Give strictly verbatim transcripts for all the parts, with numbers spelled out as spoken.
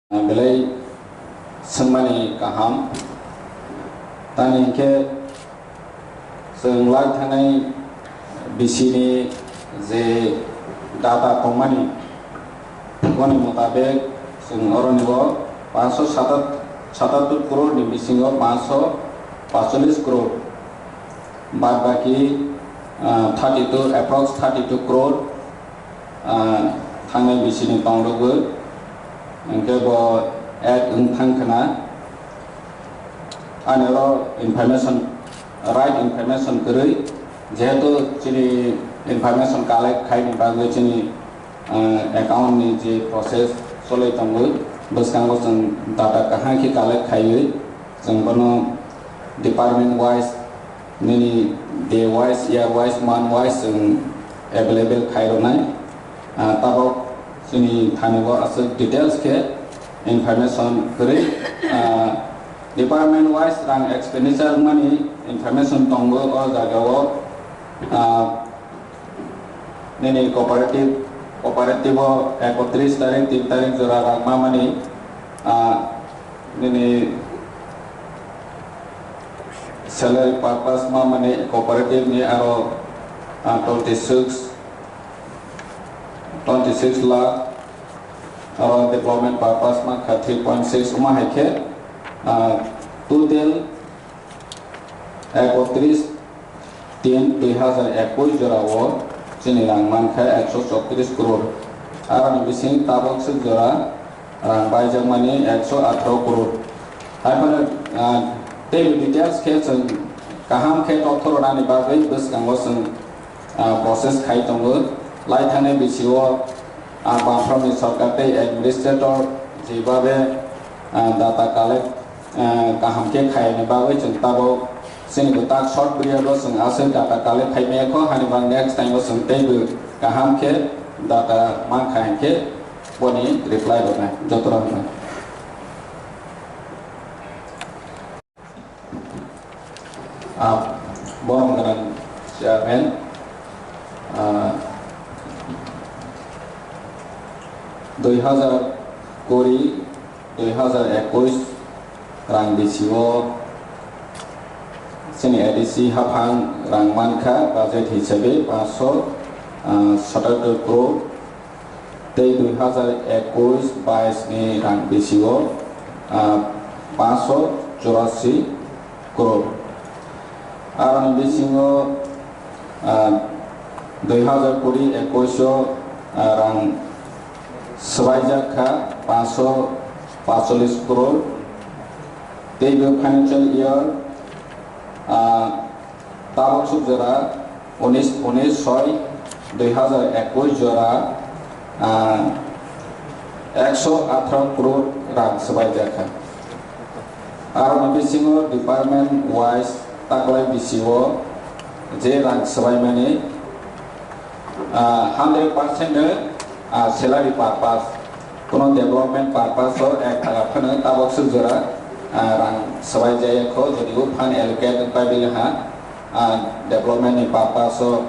Belai swngmani kaham. Tamni hinkhe chwng lai thangnai bisini je data tongmani, boni mutabek chwng oroni o panchsho satat-, satattor crore ni bisingo panchsho paanchchollish crore, bad baki, ah, thirty-two, approx thirty-two crore, ah, thangnai bisini tongrogwi, hinkhe bo add wng thang khna. Ani oro information, right information kwrwi, jehetu chini information collect khaini bagwi chini, ah, account ni je process cholwi tongo, bwskango chwng data kaham khe collect khaiwi, chwng bono department wise, nini day wise, year wise, month wise chwng available khai rwnai. Ah, tabok chini thani o aswk details khe information kwrwi, ah, department wise rang expenditure mani information tongo o jaga o. Ah, nini cooperative, cooperative o ekotris tarik, tin tarik jora rang mamani, ah, nini salary purpose mamani cooperative ni aro, ah, twenty six, twenty six lakh, aro development purpose mankha three point six, wngma hai khe, ah, total ekotris tin dui hazar ekush jora o chini rang mankha ekso chotris crore. Aroni bising tabok swk jora rang baijakmani ekso atharo crore. Haiphano, ah, teibo details khe chwng kaham khe totho rwnani bagwi bwskango chwng, ah, process khai tongo. Lai thangnai bisio, ah, bumphorni sorkar tei administrator jebabe, ah, data collect, ah, kaham khe khaini bagwi chwng tabok chini bwtak short period o chwng aswk data collect khai maya kho, hani bang next time o chwng teibo kaham khe data mankha hinkhe boni reply rwnai. Joto rok hambai. Ah, borom gwnang chairman, ah, dui hazar kuri, dui hazar ekush rang bisio chini A D C haphang rang mankha budget hisabe panchsho, ah, satattor crore. Tei dui hazar ekush bais ni rang bisio, ah, panchsho churasi crore. Aroni bisingo, ah, dui hazar kuri ekush o, ah, rang swbaijak kha panchsho paanchchollish crore. Tei bo financial year, ah, tabok suk jora unis, unis soi dui hazar ekush jora, ah, ekso atharo crore rang swbaijak kha. Aroni bisingo department wise taklai bisio je rang swbaimani, ah, hundred percent no, ah, salary purpose, kuno development purpose o ek taka phano tabok suk jora, ah, rang swbai jaya kho, jodi o fund allocate wng pai bile ha, ah, development ni purpose o,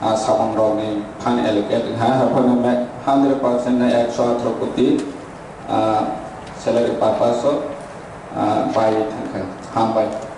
ah, samung rok ni fund allocate wng ha, haphano me hundred percent no ekso atharo koti, ah, salary purpose o, ah, bai thang kha. Hambai.